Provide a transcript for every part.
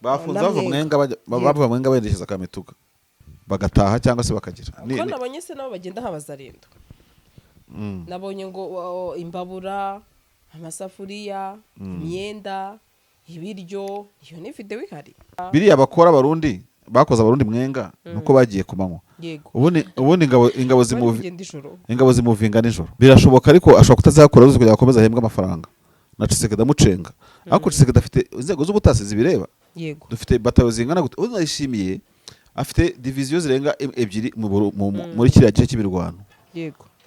Bafunze Na bava Mwenga. Mwenga bajya bava Mwenga berekeza Kamituga, bagataha cyangwa se bakagira Ko nabonye se nabo bagenda nk'abazarendo. Nabonye ngo imbabura, amasafuriya, imyenda, ibiryo. Iyo ni videwo ihari. Biriya bakora Abarundi, bakoze Abarundi Mwenga, nuko bagiye ku manywa. Ubundi ingabo Bari zimuvi kugenda ijoro. Ingabo zimuvinga nijoro birashoboka, ariko ashobora kutazakora zose kugira ngo akomeze ahembwe amafaranga na Tshisekedi amucenga. Ariko Tshisekedi afite inzego z'ubutasi zibireba. Dufite batayo zingana gute? Ubu nayishimiye afite diviziyo zirenga ebyiri muri kiriya gice cy'imirwano.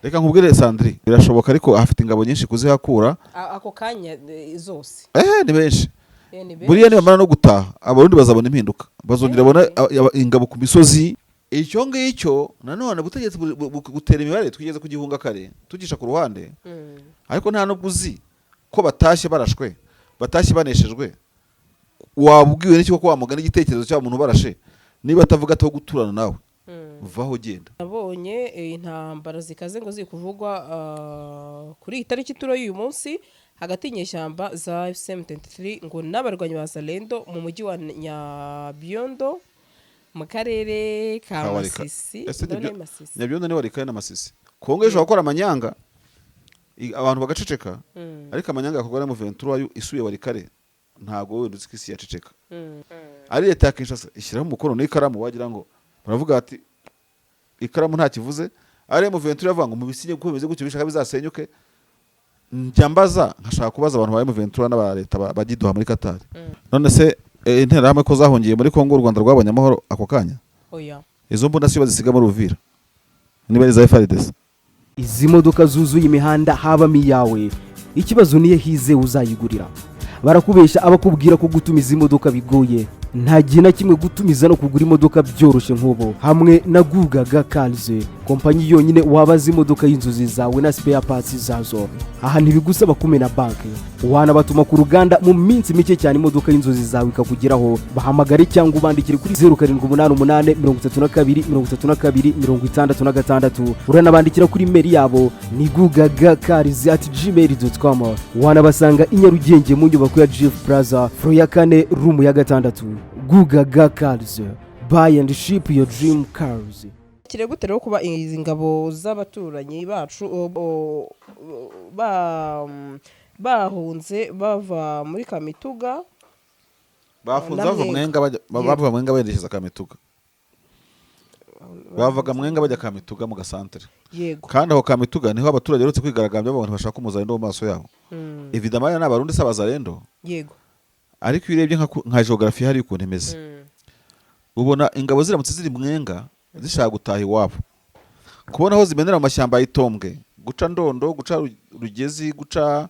Reka nkubwire, Sandri, birashoboka, ariko afite ingabo nyinshi kuzihakura. Ako kanya zose. Ehe, ni benshi. Ni benshi. Buriya nibamara no gutaha, Abarundi bazabona impinduka, bazongera babone ingabo ku misozi. Icyo ngicyo nanone ubutegetsi butera imibare. Twigeze kugihunga kare, tugisha ku ruhande. Ariko nta nubwo uzi ko batashye barashwe, batashye baneshejwe. Wabwiwe n'iki ko wamugana igitekerezo cy'aba muntu barashe, niba atavuga ati aho guturana nawe, vaho genda? Nabonye intambara zikaze ngo ziri kuvugwa kuri iyi tariki turo y'uyu munsi hagati y'inyeshyamba za M23 ngo n'abarwanyi ba Zalendo mu mujyi wa Nyabiondo mu karere ka Ka Warika. Masisi. Ese Ndabona nibyo- ari Masisi. Nyabyondo ni Warikare na Masisi. Kongo ishobora gukora amanyanga, abantu bagaceceka, ariko amanyanga yakorwa na M23 yo isuye Warikare, ntabwo wenda uzi ko isi yaceceka. Ari leta ya Kinshasa ishyiraho umukono n'ikaramu, wagira ngo baravuga ati ikaramu nta kivuze. Ari M23 iravuga ngo mubisinye kuko bimeze gutyo, bishaka bizasenyuke. Njya mbaza, nkashaka kubaza abantu ba M23 n'aba leta bajya i Doha muri Qatar. None se Interahamwe ko zahungiye muri Kongo, u Rwanda rwabonye amahoro ako kanya? Oya. Izo mbunda si bazisiga muri Uvira, niba ari iza FARDC? Izi modoka zuzuye imihanda habamo iyawe? Ikibazo niyo hize uzayigurira. Barakubeshya abakubwira ko gutumiza imodoka bigoye. Nta gihe na kimwe gutumiza no kugura imodoka byoroshye nk'ubu hamwe na Gugaga Cars, kompanyi yonyine wabaza imodoka y'inzozi zawe na spare parts zazo. Aha ntibigusaba kumena banki, wanabatuma ku ruganda, mu minsi mike cyane imodoka y'inzozi zawe ikakugeraho. Bahamagare cyangwa ubandikire kuri 0788 32 32 66. Uranabandikira kuri email yabo ni gugagacars@gmail.com. Wanabasanga i Nyarugenge mu nyubako ya Jifu Plaza, floor ya kane, room ya gatandatu. Gugaga Cars, buy and ship your dream cars. Kire gute rero kuba izi ngabo z'abaturanyi bacu bahunze bava muri Kamituga? Bafunze Na bava Mwenga. Mwenga bajya bava Mwenga berekeza Kamituga, bavaga Mwenga bajya Kamituga mu gasantere. Kandi aho Kamituga niho abaturage baherutse kwigaragambya bavuga bashaka umuzarendo mu maso yabo. Évidemment ni Abarundi, si Abazarendo. Ariko iyo urebye nka geography hari ukuntu imeze, ubona ingabo ziramutse ziri Mwenga zishaka gutaha iwabo, kubona aho zimenera mu mashyamba y'Itombwe, guca Ndondo, guca Rugezi, guca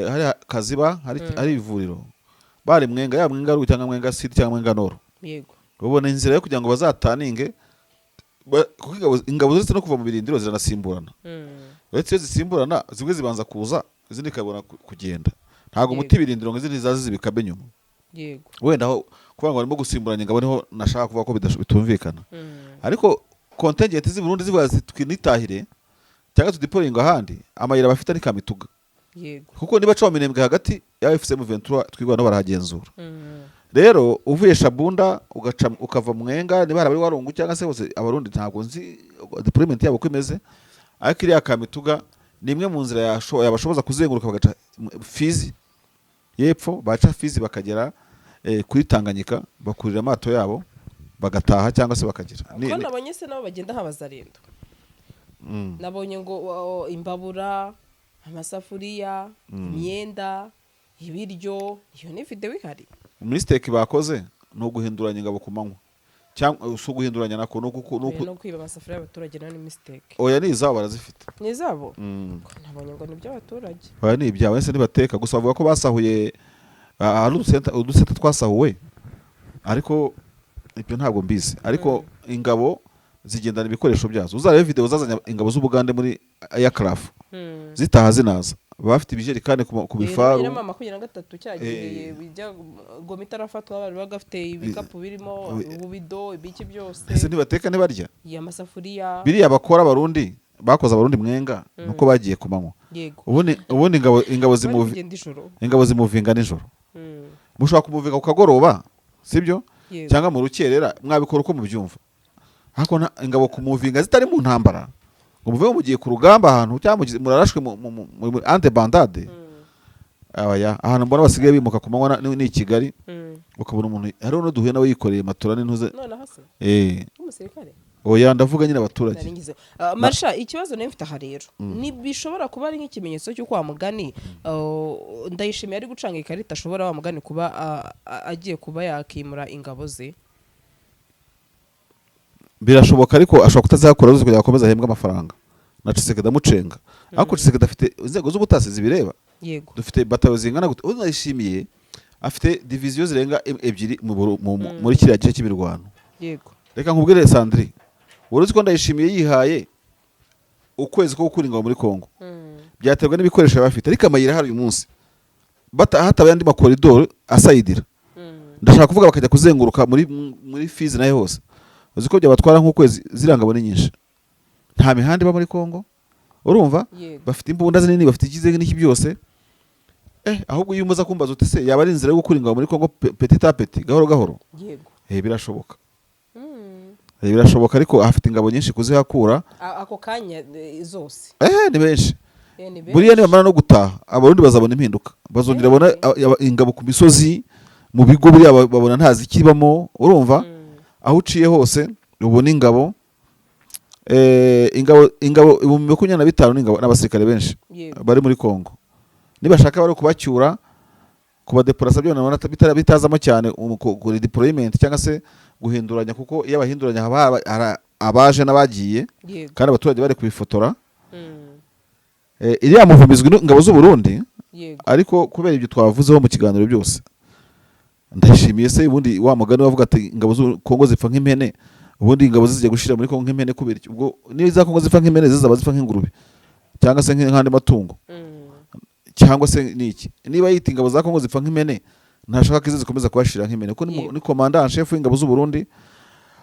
hari Kaziba, hari ivuriro, bari Mwenga, yaba Mwenga ruguru cyangwa Mwenga Sud cyangwa Mwenga Nord, ubona inzira yo kugira ngo bazataninge kuko ingabo zose no kuva mu birindiro ziranasimburana. Uretse iyo zisimburana, zimwe zibanza kuza, izindi ikabona kugenda. Ntabwo umuti ibirindiro ngo izindi zaze zibikabe inyuma. Wenda aho kuvuga ngo barimo gusimburanya ingabo niho nashaka kuvuga ko bitumvikana. Ariko contingent z'i Burundi zivuga ziti twinitahire cyangwa tudeployinga ahandi, amayira bafite ni Kamituga. Kuko niba ca mu Minembwe hagati ya AFC M23, Twirwaneho barahagenzura. Rero uvuye Shabunda ugaca ukava Mwenga, niba hari abari Warungu cyangwa se hose Abarundi, ntabwo nzi deployment yabo uko imeze, ariko iriya Kamituga ni imwe mu nzira yabashoboza kuzenguruka bagaca Fizi y'epfo, baca Fizi bakagera kuri Tanganyika, bakurira amato yabo bagataha cyangwa se bakagira Ko nabonye se nabo bagenda nk'abazarendo. Nabonye ngo imbabura, amasafuriya, imyenda, ibiryo. Iyo ni videwo ihari. Mistake bakoze ni uguhinduranya ingabo ku manywa, cyangwa si uguhinduranya nako, ni Oya, no kwiba amasafuriya y'abaturage nayo ni mistake. Oya, ni izabo, barazifite. Ni izabo? Ko nabonye ngo ni iby'abaturage. Oya, ni ibyabo. Ese ntibateka? Gusa bavuga ko basahuye, hari udusenta twasahuwe, ariko ibyo ntabwo mbizi. Ariko ingabo zigendana ibikoresho byazo. Uzarebe video zazanye ingabo z'Ubugande muri aircraft zitaha, zinaza bafite ibijerikani ku bifaru. Nyirama 23 cyagiye bijya Goma itarafatwa, bari bagafite ibikapu birimo ububido, ibiki byose. Ese ntibateka, ntibarya? Iya, amasafuriya. Biriya bakora Abarundi, bakoze Abarundi Mwenga, nuko bagiye ku manywa. Ubundi ingabo Bari zimuvi kugenda ijoro. Ingabo zimuvinga nijoro. Mushobora kumuvinga ku kagoroba, sibyo? Yego. Cyangwa mu rukerera, mwabikora uko mubyumva, ariko ingabo kumuvinga zitari mu ntambara, ngo muve mugiye ku rugamba ahantu, cyangwa murarashwe muri en débandade. Abaya ahantu mbona basigaye bimuka ku manywa ni i Kigali. Ukabona umuntu hariho n'uduhuye nawe yikoreye matora n'intuze. Noneho se? Eh. Umusirikare? Oya, ndavuga nyine abaturage. Nari ngize. Marsha, ikibazo nari mfite aha rero ni bishobora kuba ari nk'ikimenyetso cy'uko wa mugani Ndayishimiye ari gucanga ikarita, ashobora wa mugani kuba agiye kuba yakimura ingabo ze. Birashoboka, ariko ashobora kutazakora zose kugira ngo akomeze ahembwe amafaranga na Tshisekedi amucenga. Ariko Tshisekedi afite inzego z'ubutasi zibireba. Dufite batayo zingana gute? Ubu Ndayishimiye afite diviziyo zirenga 2 muri kiriya gice cy'imirwano. Reka nkubwire, Sandri, wari uzi ko Ndayishimiye yihaye ukwezi ko gukura ingabo muri Kongo? Byaterwa n'ibikoresho yaba afite, ariko amayira ahari uyu munsi, hatabaye andi makoridoro asayidira, ndashaka kuvuga bakajya kuzenguruka muri Fizi nayo hose, uzi ko byabatwara nk'ukwezi? Ziriya ngabo ni nyinshi, nta mihanda iba muri Kongo, urumva? Bafite imbunda zinini, bafite ikize n'iki byose. Ahubwo iyo umaze kumbaza uti se yaba ari inzira yo gukura ingabo muri Kongo petit à petit, gahoro gahoro? Birashoboka. Birashoboka, ariko afite ingabo nyinshi kuzihakura Ako kanya zose? Ni benshi. Ni benshi. Buriya nibamara no gutaha, Abarundi bazabona impinduka, bazongera babona ingabo ku misozi, mu bigo buriya babona ntazikibamo, urumva? Aho uciye hose ubona ingabo. Ingabo 25,000 n'ingabo n'abasirikare benshi bari muri Kongo. Nibashaka bari kubacyura, kubadepurasa, byo nabona bitazamo cyane kuri deployment cyangwa se guhinduranya, kuko iyo abahinduranya haba hari abaje n'abagiye, kandi abaturage bari kubifotora. Iriya mouvement izwi n'ingabo z'u Burundi. Ariko kubera ibyo twavuzeho mu kiganiro byose, Ndayishimiye se ubundi wa mugani wavuga ati ingabo z'u Kongo zipfa nk'impene, ubundi ingabo zijya gushira muri Kongo nk'impene kubera iki? Ubwo niyo iza Kongo zipfa nk'impene, zizaba zipfa nk'ingurube cyangwa se nk'andi matungo, cyangwa se niki? Niba yita ingabo za Kongo zipfa nk'impene, ntashaka ko izi zikomeza kubashira nk'impene, kuko ni commandant chef w'ingabo z'u Burundi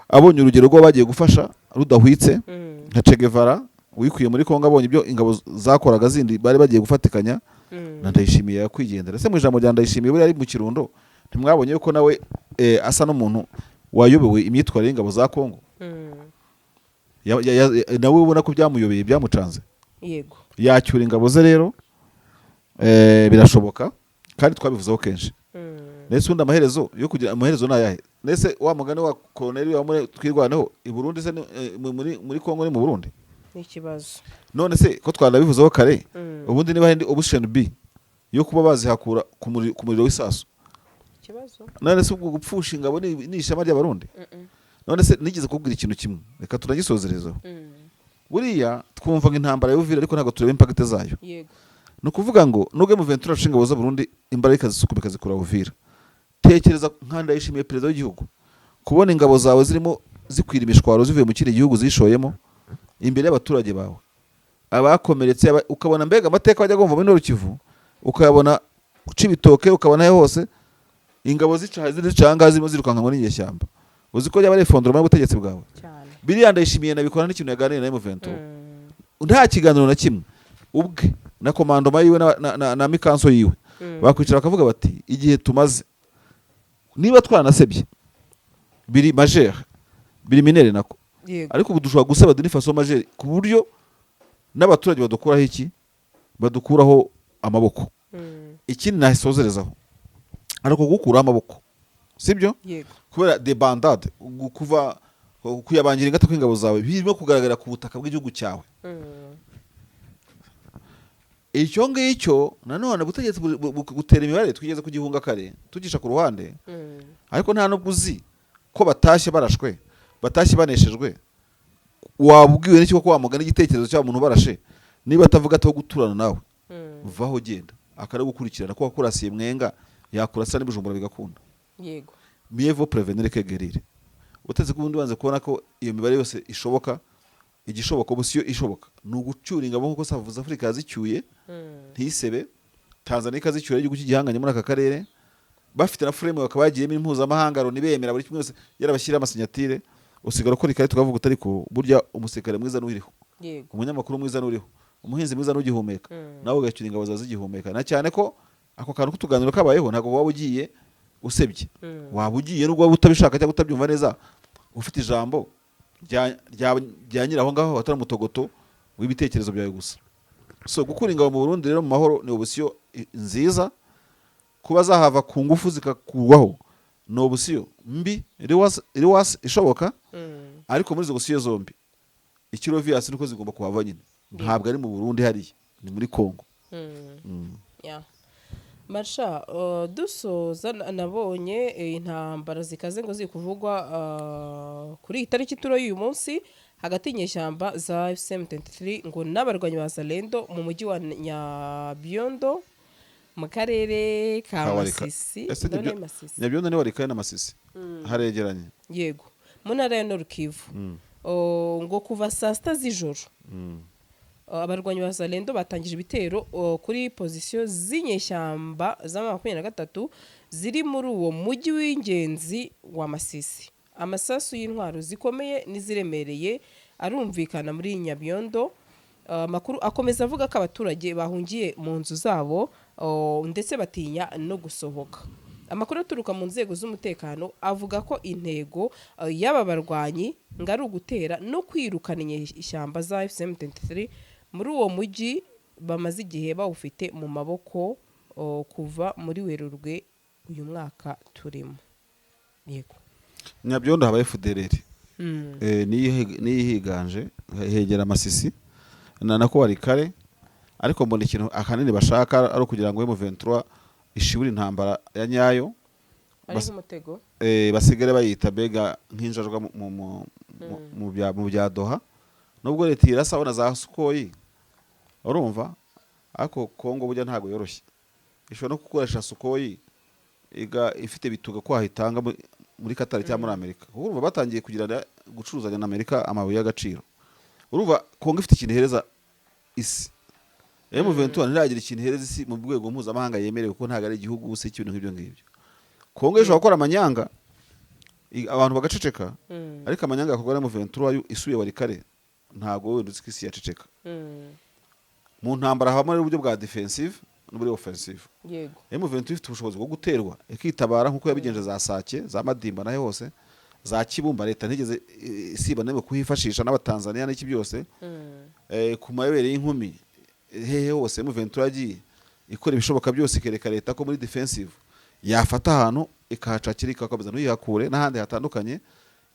abonye urugero rw'abo bagiye gufasha rudahwitse, nka Che Guevara wikuye muri Kongo abonye ibyo ingabo zakoraga zindi bari bagiye gufatikanya, na Ndayishimiye yakwigendera. Ese mu ijambo rya Ndayishimiye buriya ari mu Kirundo, ntimwabonye yuko nawe asa n'umuntu wayobewe imyitwarire y'ingabo za Kongo? Nawe ubona ko byamuyobeye, byamucanze. Yacyura ingabo ze rero, birashoboka, kandi twabivuzeho kenshi. Ndetse ubundi amaherezo yo kugira amaherezo ni ayahe? Ndetse wa mugani wa koloneli wa muri Twirwaneho i Burundi se muri Kongo ni mu Burundi? Ni ikibazo. None se ko twanabivuzeho kare, ubundi niba hari option B yo kuba bazihakura ku muriro w'isasu? Ikibazo. None se ubwo gupfusha ingabo ni ishema ry'Abarundi? None se nigeze kubwira ikintu kimwe, reka tunagisozerezeho. Buriya twumva ngo intambara y'Uvira, ariko ntabwo tureba impact zayo. Ni ukuvuga ngo nubwo M23 arusha ingabo z'Abarundi imbaraga, ikazisukuma, ikazikura Uvira, tekereza nka Ndayishimiye perezida w'igihugu kubona ingabo zawe zirimo zikwira imishwaro zivuye mu kindi gihugu zishoyemo imbere y'abaturage bawe, abakomeretse, ukabona mbega amateka wajya kumva muri Nord Kivu, ukayabona uca ibitoke, ukabona aho hose ingabo zica, ziri zica ahangaha, zirimo zirukanka ngo n'inyeshyamba, uzi ko byaba ari effondrement y'ubutegetsi bwawe? Cyane. Biriya Ndayishimiye nabikora n'ikintu yaganiriye na M23, nta kiganiro na kimwe, ubwe na commandement yiwe na mikanso yiwe, bakwicara bakavuga bati igihe tumaze, niba twaranasebye biri majeur, biri mineur nako, ariko ubu dushobora guseba d'une façon majeure, ku buryo n'abaturage badukuraho iki, badukuraho amaboko. Ikindi nasozerezaho, ariko gukuraho amaboko sibyo? Yego. Kubera débandade, kuva kuyabangira ingata kw'ingabo zawe birimo kugaragara ku butaka bw'igihugu cyawe, icyo ngicyo nanone ubutegetsi butera imibare twigeze kugihunga kare tugisha ku ruhande. Ariko nta nubwo uzi ko batashye barashwe, batashye baneshejwe. Wabwiwe n'iki ko wamugana igitekerezo cy'aba muntu barashe, niba atavuga ati aho guturana nawe, vaho genda, akaragukurikirana ko wakurasiye mwenga yakurasa n'Ibujumbura bigakunda. Mieux vaut prévenir que guérir. Uteze ko ubundi banze kubona ko iyo mibare yose ishoboka, igishoboka ubu siyo ishoboka ni ugucyura ingabo nk'uko South Africa yazicyuye, ntisebe, Tanzania ikazicyura, igihugu cy'igihanganye muri aka karere, bafite na framework bagiyemo impuzamahanga, Loni bemera buri kimwe wese yarabashyiriyeho amasignature. Usigara ukora ikarita ukavuga uti ariko burya umusirikare mwiza n'uriho, umunyamakuru mwiza n'uriho, umuhinzi mwiza n'ugihumeka, nawe ugacyura ingabo zawe zigihumeka. Na cyane ko ako kantu k'utuganiro kabayeho, ntabwo waba ugiye. Usebye waba ugiye, nubwo waba utabishaka cyangwa utabyumva neza, ufite ijambo rya nyiri aho ngaho, atari umutogoto w'ibitekerezo byawe gusa. So gukura ingabo mu Burundi rero mu mahoro ni option nziza. Kuba zahava ku ngufu zikakurwaho ni option mbi iri wasi ishoboka. Ariko muri izo option zombi, ikiri obvious nuko zigomba kuhava nyine. Ntabwo ari mu Burundi, hariya ni muri Congo. Yeah. Marsha, dusoza, nabonye intambara zikaze ngo ziri kuvugwa kuri iyi tariki turo y'uyu munsi hagati y'inyeshyamba za AFC M23 ngo n'abarwanyi ba Zalendo mu mujyi wa Nyabiondo mu karere ka Ka Warika. Masisi. Ese Ndabona nibyo- ari Masisi. Nyabyondo ni Warikare na Masisi haregeranye. Yego, mu ntara ya Nord Kivu. Oh, ngo kuva saa 6 z'ijoro abarwanyi ba Zalendo batangije ibitero kuri position z'inyeshyamba za 23 ziri muri uwo mujyi w'ingenzi wa Masisi. Amasasu y'intwaro zikomeye n'iziremereye arumvikana muri Nyabyondo. Amakuru akomeza avuga ko abaturage bahungiye mu nzu zabo ndetse batinya no gusohoka. Amakuru aturuka mu nzego z'umutekano avuga ko intego y'aba barwanyi ngo ari ugutera no kwirukana inyeshyamba za AFC M23 muri uwo mujyi bamaze igihe bawufite mu maboko kuva muri Werurwe uyu mwaka turimo. Yego. Nyabyondo haba FDLR. Niyo ihiganje, hegera Masisi na nako Warikare. Ariko mbona ikintu ahanini bashaka ari ukugira ngo M23 ishibure intambara ya nyayo. Ari nk'umutego. Basigare bayita bega nk'injajwa mu bya Doha, nubwo leta irasa abona za Sukhoi, urumva. Ariko Kongo burya ntabwo yoroshye, ishobora no gukoresha Sukhoi iga ifite bituga ko wahitanga muri Qatar cyangwa muri Amerika, kuko urumva batangiye kugirana gucuruzanya na Amerika amabuye y'agaciro. Urumva Kongo ifite ikintu ihereza isi. M23 ntiragira ikintu ihereza isi mu rwego mpuzamahanga yemerewe, kuko ntabwo ari igihugu se ikintu nk'ibyo ngibyo. Kongo ishobora gukora amanyanga abantu bagaceceka, ariko amanyanga yakorwa na M23 yo isubiye Warikare, ntabwo wenda uzi ko isi yaceceka. Mu ntambara habamo rero uburyo bwa defensive n'uburyo offensive. M23 ifite ubushobozi bwo guterwa ikitabara, nk'uko yabigenje za Sake, za Madimba naho hose, za Kibumba. Leta ntigeze isiba n'imwe kuhifashisha n'Abatanzania n'iki byose. Ku mabere y'inkumi hehe hose M23 yagiye ikora ibishoboka byose, ikereka leta ko muri defensive yafata ahantu ikahacakira, ikakomeza ntuyihakure n'ahandi hatandukanye.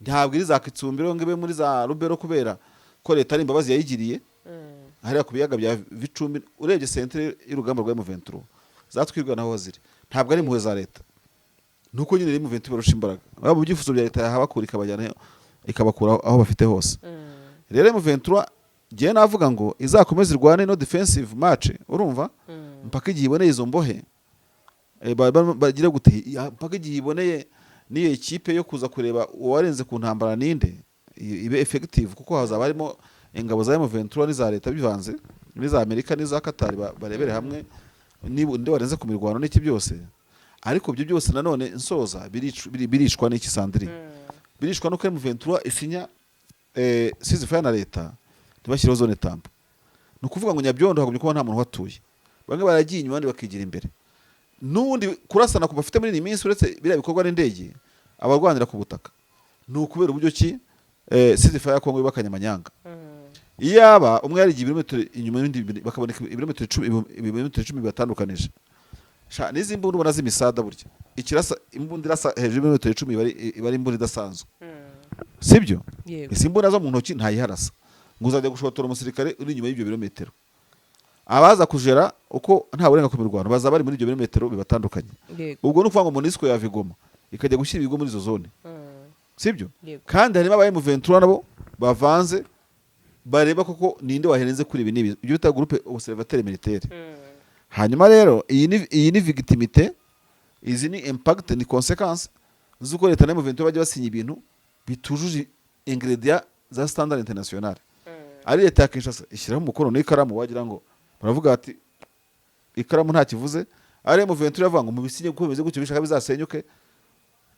Ntabwo iri za Kitsumbiro ngo ibe muri za Rubero kubera ko leta ari imbabazi yayigiriye. Hariya ku biyaga bya Vicumbi, urebye centre y'urugamba rwa M23 zatwirwa naho ziri, ntabwo ari impuhwe za leta, nuko nyine M23 barusha imbaraga. Waba mu byifuzo bya leta yahabakura ikabajyana ikabakura aho bafite hose. Rero M23 ngewe navuga ngo izakomeze irwane no defensive match, urumva, mpaka igihe iboneye izo mbohe. Bagire gute? Mpaka igihe iboneye n'iyo ekipe yo kuza kureba uwarenze ku ntambara ninde, ibe effective, kuko hazaba harimo ingabo za M23 n'iza leta bivanze n'iza Amerika n'iza Qatar, barebere hamwe niba undi warenze ku mirwano n'iki byose. Ariko ibyo byose nanone nsoza biricwa n'iki, Sandrine? Biricwa nuko M23 isinya ceasefire na leta ntibashyireho zone tampon. Ni ukuvuga ngo Nyabyondo hagumye kuba nta muntu uhatuye, bamwe baragiye inyuma, abandi bakigira imbere. N'ubundi kurasana ku bafite muri iyi minsi, uretse biriya bikorwa n'indege, abarwanira ku butaka, ni ukubera uburyo ki ceasefire ya Kongo yubakanye amanyanga. Iyaba umwe yarigiye ibirometero inyuma y'ibindi bibiri, bakaboneka ibirometero 10, ibirometero 10 bibatandukanije. Sha, n'izi mbunda ubona z'imisada, burya ikirasa imbunda irasa hejuru y'ibirometero 10 iba ari imbunda idasanzwe, sibyo? Yego. Izi mbunda zo mu ntoki ntayiharasa ngo uzajya gushotora umusirikare uri inyuma y'ibyo birometero. Abaza kujera uko nta burenga ku mirwano baza bari muri ibyo birometero bibatandukanye. Ubwo ni ukuvuga ngo MONUSCO yava i Goma ikajya gushyira ibigo muri izo zone, sibyo? Yego. Kandi harimo aba M23 nabo bavanze, bareba koko ninde wahenze kuri ibi n'ibi, ibyo bita groupe observateur militaire. Hanyuma rero iyi ni victimité, izi ni impact, ni consequence z'uko leta na M23 bajya basinya ibintu bitujuje ingredient za standard international. Ari leta ya Kinshasa ishyiraho umukono n'ikaramu, wagira ngo baravuga ati ikaramu nta kivuze. Ari M23 iravuga ngo mubisinye kuko bimeze gutyo, bishaka bizasenyuke.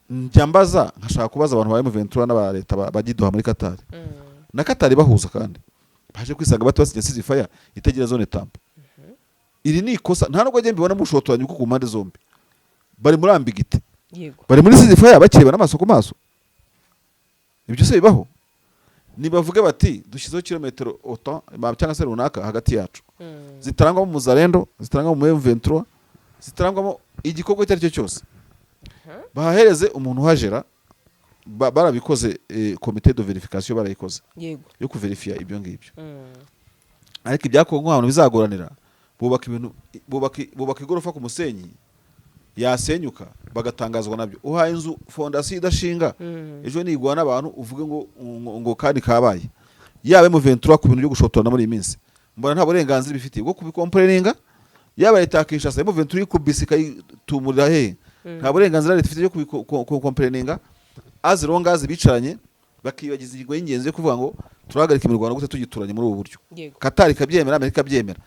Njya mbaza, nkashaka kubaza abantu ba M23 n'aba leta bajya i Doha muri Qatar na Qatar bahuza, kandi baje kwisanga bato basinya ceasefire itagira zone tampon. Iri ni ikosa, nta nubwo njye mbibona mushotoranyi, kuko ku mpande zombi bari muri ambiguïté. Bari muri ceasefire bakirebana amaso ku maso. Ibyo se bibaho? Nibavuge bati dushyizeho kilometero autant cyangwa se runaka hagati yacu, zitarangwamo muzarendo, zitarangwamo M23, zitarangwamo igikorwa icyo ari cyo cyose, bahahereze umuntu uhagera. Barabikoze, comité de vérification barayikoze yo kuverifiya ibyo ngibyo. Ariko ibya Kongo, ahantu bizagoranira, bubaka ibintu, bubaka igorofa ku musenyi, yasenyuka bagatangazwa nabyo. Uhaye inzu fondasiyo idashinga, ejo nigwa n'abantu uvuge ngo kandi kabaye. Yaba M23 ku bintu byo gushotorana muri iyi minsi, mbona nta burenganzira bifitiye bwo kubicomplaininga. Yaba leta ya Kinshasa, M23 ikubise ikayitumurira hehe, nta burenganzira leta ifite byo kubicomplaininga, as long as bicaranye bakibagiza ingingo y'ingenzi yo kuvuga ngo turahagarika imirwano gute tugituranye muri ubu buryo. Qatar ikabyemera, Amerika ikabyemera.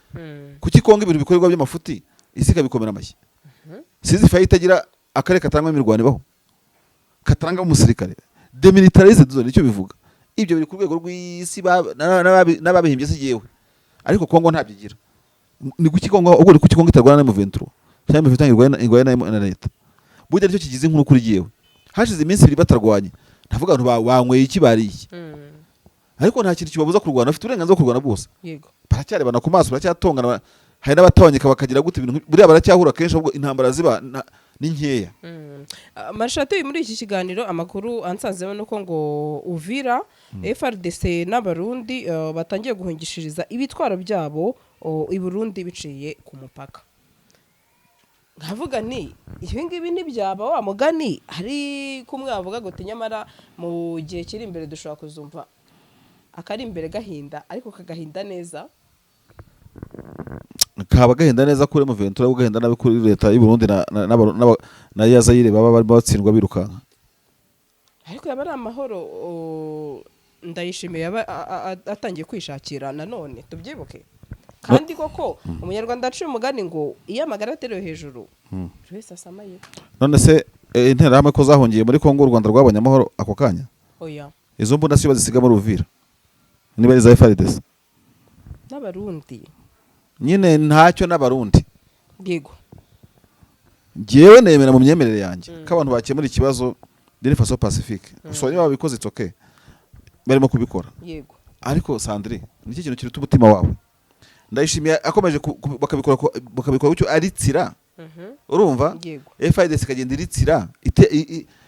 Kuki Kongo ibintu bikorerwa by'amafuti isi ikabikomera amashyi? Ceasefire itagira akarere katangwa imirwano ibaho, katarangamo umusirikare, demilitarized zone nicyo bivuga. Ibyo biri ku rwego rw'isi, n'ababihimbye si jyewe. Ariko Kongo ntabyo igira. Ni kuki Kongo ubwo, ni kuki Kongo itarwana na M23 cyangwa M23 irwana na leta? Burya nicyo kigize inkuru kuri jyewe. Hashize iminsi 2 batarwanye, ndavuga abantu banyweye iki, bariye iki? Ariko nta kintu kibabuza kurwana, bafite uburenganzira bwo kurwana bwose. Baracyarebana ku maso, baracyatongana, hari n'abatabanyika bakagira gute ibintu buriya baracyahura kenshi, ahubwo intambara ziba ni nkeya. Marshal, muri iki kiganiro amakuru ansanzemo nuko ngo Uvira, FARDC n'Abarundi batangiye guhungishiriza ibitwaro byabo i Burundi biciye ku mupaka. Nkavuga nti ibi ngibi ntibyaba wa mugani hari kumwe bavuga ngo nyamara mu gihe kiri imbere dushobora kuzumva akari imbere gahinda, ariko kagahinda neza. Kaba gahenda neza kuri M23, gahenda nabi kuri leta y'u Burundi na ya Zaire baba barimo batsindwa birukanka. Ariko yaba ari amahoro Ndayishimiye yaba atangiye kwishakira nanone. Tubyibuke kandi koko Umunyarwanda aciye umugani ngo iyo amagara aterewe hejuru, buri wese asama ye. None se Interahamwe ko zahungiye muri Kongo, u Rwanda rwabonye amahoro ako kanya? Oya. Izo mbunda si bazisiga muri Uvira niba ari za FARDC? N'Abarundi. Nyine ntacyo n'Abarundi. Njyewe nemera mu myemerere yanjye ko abantu bakemura ikibazo d'une façon pacifique. Gusa niba babikoze, it's okay, barimo kubikora. Ariko Sandrine, nicyo kintu kiruta umutima wawe. Ndayishimiye akomeje bakabikora gutyo aritsira, urumva? FARDC ikagenda iritsira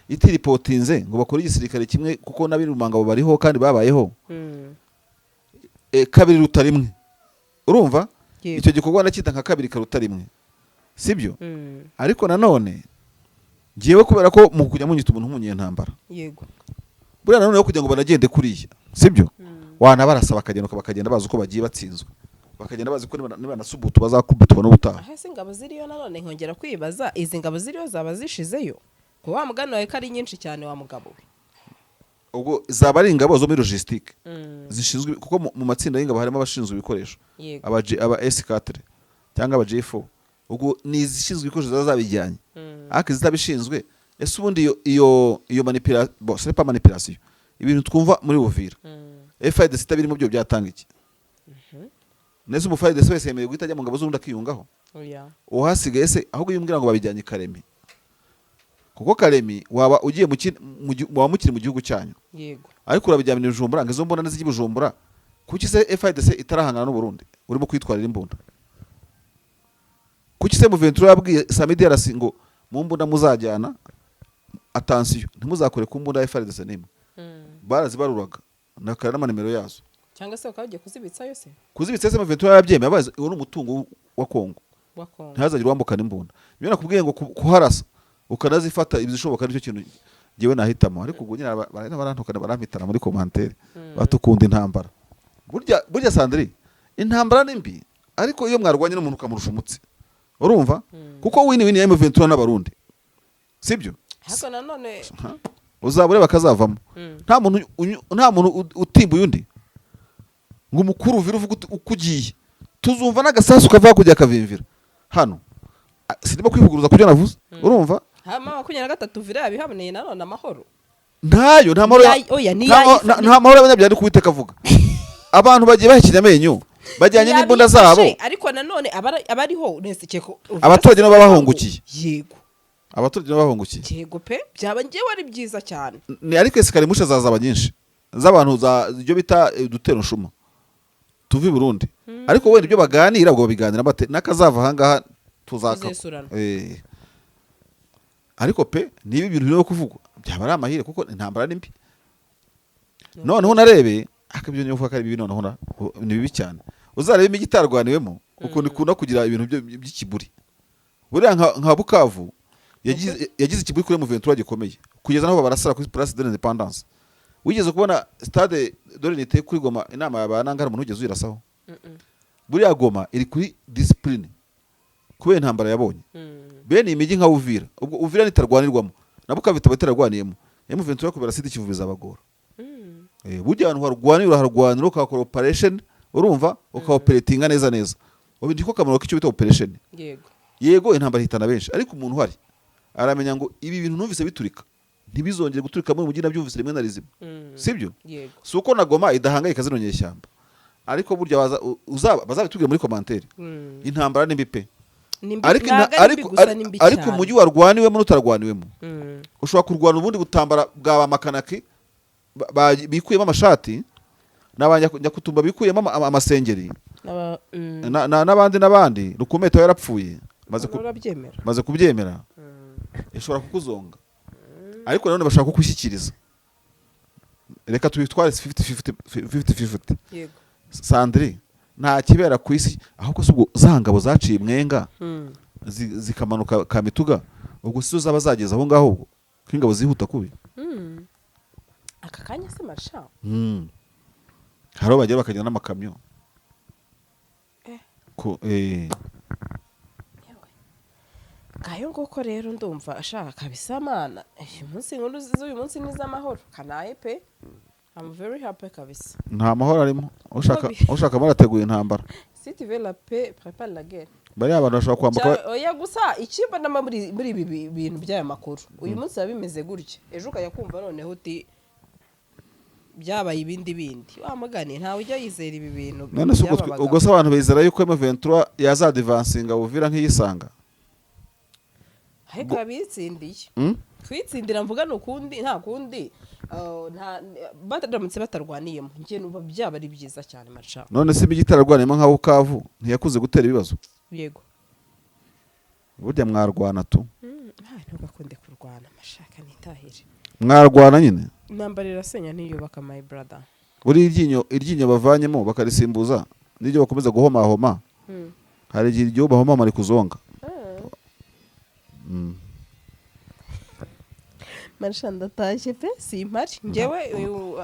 itiripotinze ngo bakore igisirikare kimwe, kuko n'abirumangabo bariho kandi babayeho. Kabiri ruta rimwe, urumva? Icyo gikorwa ndacyita nka kabiri karuta rimwe, sibyo? Ariko nanone ngewe kubera ko mu kujya munyita umuntu w'umunyentambara, buriya nanone yo kugira ngo banagende kuriya, sibyo? Wanabarasa bakagenda, bakagenda bazi uko bagiye batsinzwe, bakagenda bazi ko nibanasubutu bazakubitwa n'ubutaha. Aho se ingabo ziriyo? Nanone nkongera kwibaza, izi ngabo ziriyo zaba zishizeyo ku wa mugani wawe ko ari nyinshi cyane, wa mugabo we? Ubwo zaba ari ingabo zo muri logistique zishinzwe, kuko mu matsinda y'ingabo harimo abashinzwe ibikoresho, aba S4 cyangwa aba J4. Ubwo ni izishinzwe ibikoresho ziba zabijyanye, ariko izitabishinzwe, ese ubundi iyo manipulation, bon, ce n'est pas manipulation, ibintu twumva muri Uvira, FARDC itabirimo byo byatanga iki? Nese umu FARDC wese yemerewe guhita ajya mu ngabo z'ubundi akiyungaho? Oya. Uhasigaye se? Ahubwo iyo umbwira ngo babijyanye i Karemi, kuko Karemi waba ugiye mu kindi- mu gi- waba mukiri mu gihugu cyanyu, ariko urabijyana i Bujumbura ngo izo mbunda nizijya i Bujumbura, kuki se FARDC itarahangana n'u Burundi urimo kwitwarira imbunda? Kuki se M23 yabwiye SAMIDRC ngo mu mbunda muzajyana, attention, ntimuzakore ku mbunda ya FARDC n'imwe? Barazibaruraga nakara n'amanimero yazo. Cyangwa se bakaba bagiye kuzibitsayo se? Kuzibitsa se M23 yarabyemeye? Abazi uwo ni umutungo wa Kongo. Wa Kongo. Ntihazagire uwambukana imbunda. Niyo nakubwiye ngo kuharasa ukanazifata ibishoboka nicyo kintu njyewe nahitamo. Ariko ubwo nyine barantukana, barampitana muri commentaire, batukunda intambara. Burya Sandri, intambara ni mbi, ariko iyo mwarwanye n'umuntu ukamurusha umutsi, urumva? Kuko win win ya M23 n'Abarundi, sibyo? Ariko nanone Uzaba ureba akazavamo. Nta muntu utimbuye undi ngo umukuru uvire uvuge uti uko ugiye, tuzumva n'agasasu kava kujya kavimvira hano. Sindimo kwivuguruza kubyo navuze, urumva? Hama 23 Uvira yabihaboneye nanone amahoro. Ntayo, nta mahoro Oya, ni nta mahoro y'abanyabyaha ari kuwiteka avuga. Abantu bagiye bahekenya amenyo, bajyanye n'imbunda zabo. Ariko nanone abariho nese keko Abaturage nabo babahungukiye. Yego. Abaturage nabo bahungukiye. Yego pe, byaba ngewe ari byiza cyane. Ni ariko escaramuche zazaba nyinshi z'abantu za ibyo bita udutero nshuma tuva i Burundi, ariko wenda ibyo baganira ubwo babiganira bate n'akazava ahangaha tuzaka. Tuzesurana. Ariko pe, niba ibintu birimo kuvugwa byaba ari amahire, kuko intambara ni mbi. Noneho unarebe ariko ibyo niyo uvuga ko ari bibi, noneho ni bibi cyane. Uzarebe imijyi itarwaniwemo ukuntu ikunda kugira ibintu by'ikiburi. Buriya nka Bukavu yagize ikiburi kuri M23 gikomeye, kugeza naho babarasara kuri Place de l'Indépendance. Wigeze kubona Stade de l'Unité kuri Goma, inama ya nanga, hari umuntu wigeze uyirasaho? Buriya Goma iri kuri discipline kubera intambara yabonye. Bene iyi mijyi nka Uvira, ubwo Uvira nitarwanirwamo na Bukavu itaba itararwaniyemo, M23 kubera Sud Kivu bizabagora. Burya ahantu harwanira uraharwanira, ukahakora operation, urumva, ukaoperatinga neza neza. Ubu ndiko kamaro k'icyo bita operation. Yego, intambara ihitana benshi, ariko umuntu uhari aramenya ngo ibi bintu numvise biturika ntibizongere guturika muri mujyi, nabyumvise rimwe na rizima. Sibyo? Yego. Si uko na Goma idahangayika zino nyeshyamba, ariko burya bazabitubwire muri commentaire. Intambara ni mbi pe. Ni mbi, Ariko ntabwo ari mbi gusa, ni mbi ariko cyane. umujyi warwaniwemo n'utarwaniwemo, ushobora kurwana ubundi butambara bwa ba makanaki bikuyemo amashati n'aba Nyakutumba bikuyemo amasengeri n'abandi n'abandi. Rukumeta yarapfuye maze Urabyemera? Maze kubyemera. Ishobora kukuzonga, ariko nanone bashaka kukushyikiriza. Reka tubitware 50 50 50. Sandri, nta kibera ku isi. Ahubwo si ubwo za ngabo zaciye Mwenga zikamanuka Kamituga, ubwo si zo zaba zageze aho ngaho, ubwo ko ingabo zihuta kubi? Aka kanya se marsha? Hari aho bagera bakagenda n'amakamyo. Yewe. Ngayo nguko rero, ndumva ashaka kabisa. Mana, uyu munsi inkuru z'uyu munsi ni iz'amahoro kanaye pe. I'm very happy kabisa. Nta mahoro arimo. Ushaka ushaka barateguye intambara. Si tu veux la paix, prépare la guerre. Bariya abantu bashobora kwambuka. Oya, gusa ikimbonamo muri ibi bintu by'aya makuru, uyu munsi biba bimeze gutya, ejo ukajya kumva noneho uti byabaye ibindi bindi. Wa mugani, ntawe ujya yizera ibi bintu None se ubwo by'aba bagabo. Ubwo se abantu bizera yuko M23 yazadivansinga Uvira nk'iyisanga? Ariko yabitsindiye. Kwitsindira mvuga ni ukundi, nta kundi, nta baramutse batarwaniyemo, njye numva byaba ari byiza cyane maca. None se imijyi itararwaniyemo nka Bukavu ntiyakuze gutera ibibazo? Yego. Burya mwarwana tu. Ntugakunde kurwana mashaka nitahire. Mwarwana nyine. Intambara irasenya, ntiyubaka, my brother. Buriya iryinyo bavanyemo bakarisimbuza n'iryo bakomeza guhomahoma, hari igihe iryo bahomahoma rikuzonga. Marisha, ndatashye pe, simpari njyewe uyu,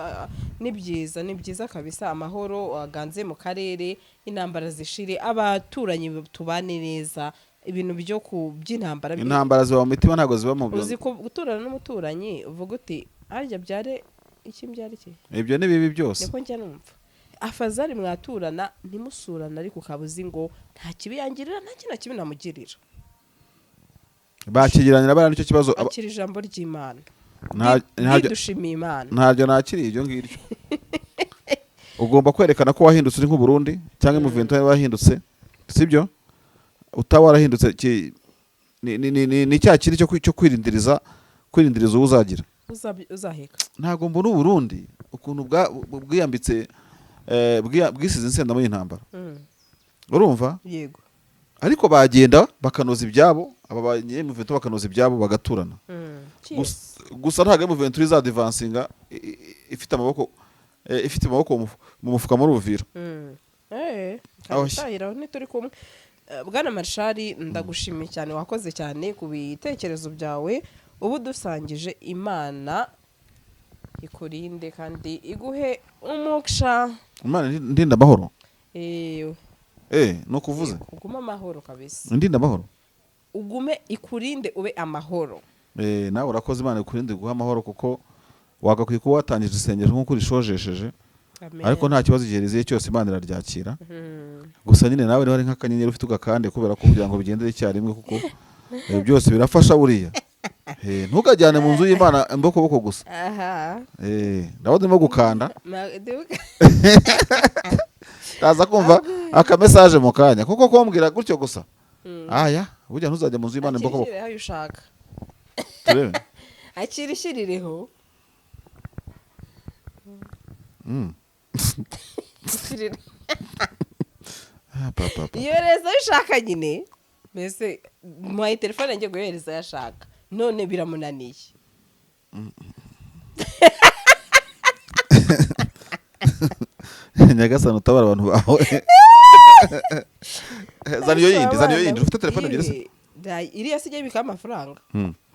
ni byiza, ni byiza kabisa. Amahoro aganze mu karere, intambara zishire, abaturanyi tubane neza. Ibintu byo ku by'intambara Intambara ziba mu mitima, ntabwo ziba mu Uzi ko guturana n'umuturanyi uvuga uti harya byare iki, mbyare iki? Ibyo ni bibi byose. Niko njya numva, afazari mwaturana ntimusurane, ariko ukaba uzi ngo nta kibi yangirira, nta kintu na kibi namugirira. Bakigiranira bariya, nicyo kibazo. Akira ijambo ry'Imana. Ridushimiye Imana. Ntabyo nakiriye ibyo ngibyo. Ugomba kwerekana ko wahindutse, uri nk'Uburundi cyangwa M23 wahindutse, sibyo? Utaba warahindutse ni cya kindi cyo kwirindiriza uwo uzagira. Uzaheka. Ntabwo mbona Uburundi ukuntu bwiyambitse, bwisize insenda muri iyi ntambara. Urumva? Yego. Ariko bagenda bakanoza ibyabo, aba ba M23 bakanoza ibyabo, bagaturana. Gusa ntabwo M23 izadivansinga ifite amaboko mu mufuka muri Uvira. Aho Aho ntituri kumwe. Bwana Marshali, ndagushimiye cyane, wakoze cyane ku bitekerezo byawe ubu dusangije. Imana ikurinde kandi iguhe umugisha. Imana ndinda amahoro. Ni ukuvuze. Ugume amahoro kabisa. Ndinda amahoro. Ugume ikurinde, ube amahoro. Nawe urakoze, Imana ikurinde guha amahoro, kuko wagakwiye kuba watangije isengesho nk'uko urishojesheje. Amen. Ariko nta kibazo, igihe riziye cyose Imana iraryakira. Gusa nyine nawe niba ari nk'akanyenyeri ufite ugakande, kubera ko kugira ngo bigendere icyarimwe, kuko byose birafasha buriya. Ntukajyane mu nzu y'Imana imbokoboko gusa. Aha. Ndabona urimo gukanda. Ndaza kumva akamesaje mu kanya, kuko kumbwira gutyo gusa, aya burya ntuzajya mu nzu y'Imana imbokoboko. Akira ayo ushaka. Turebe. Akira, ishyirireho. Ishyirire. Ah, pa, pa, pa. Yohereza ayo ushaka nyine. Mbese muhaye telefone ngiye guhereza ayo ashaka, none biramunaniye. Nyagasani, utabara abantu bawe. Zana iyo yindi, zana iyo yindi. Ufite telefone ebyiri se? Iriya si ijya ibikaho amafaranga?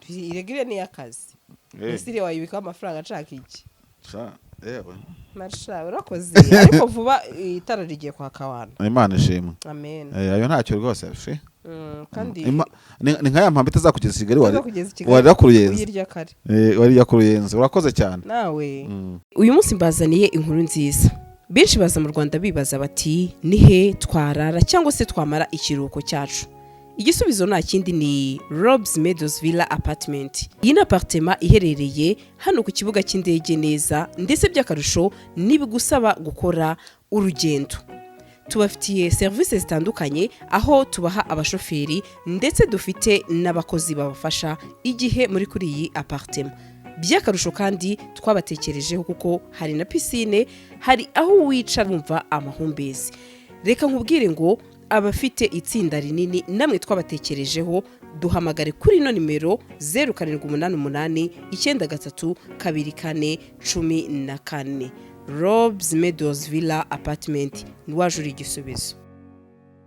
Irega iriya ni iy'akazi. Ese iriya wayibikaho amafaranga ashaka iki? Sha, yewe. Marsha, urakoze, ariko vuba itara rigiye kwaka wana. Imana ishimwe. Amen. Ayo ntacyo rwose shi. Kandi Ni nka ya mpamvu itazakugeza i Kigali wari kugeza i Kigali. Warira ku Ruyenzi. Uyirya kare. Warira ku Ruyenzi. Urakoze cyane. Nawe. Uyu munsi mbazaniye inkuru nziza. Benshi baza mu Rwanda bibaza bati: "Ni he twarara cyangwa se twamara ikiruhuko cyacu?" Igisubizo nta kindi, ni Robs Meadows Villa Apartment. Iyi ni apartment iherereye hano ku kibuga cy'indege neza, ndetse by'akarusho ntibigusaba gukora urugendo. Tubafitiye serivisi zitandukanye, aho tubaha abashoferi, ndetse dufite n'abakozi babafasha igihe muri kuri iyi apartment. By'akarusho kandi twabatekerejeho kuko hari na pisine, hari aho wicara wumva amahumbezi. Reka nkubwire ngo abafite itsinda rinini namwe twabatekerejeho. Duhamagare kuri ino nimero: 0788932414. Robs Meadows Villa Apartment, waje uri igisubizo.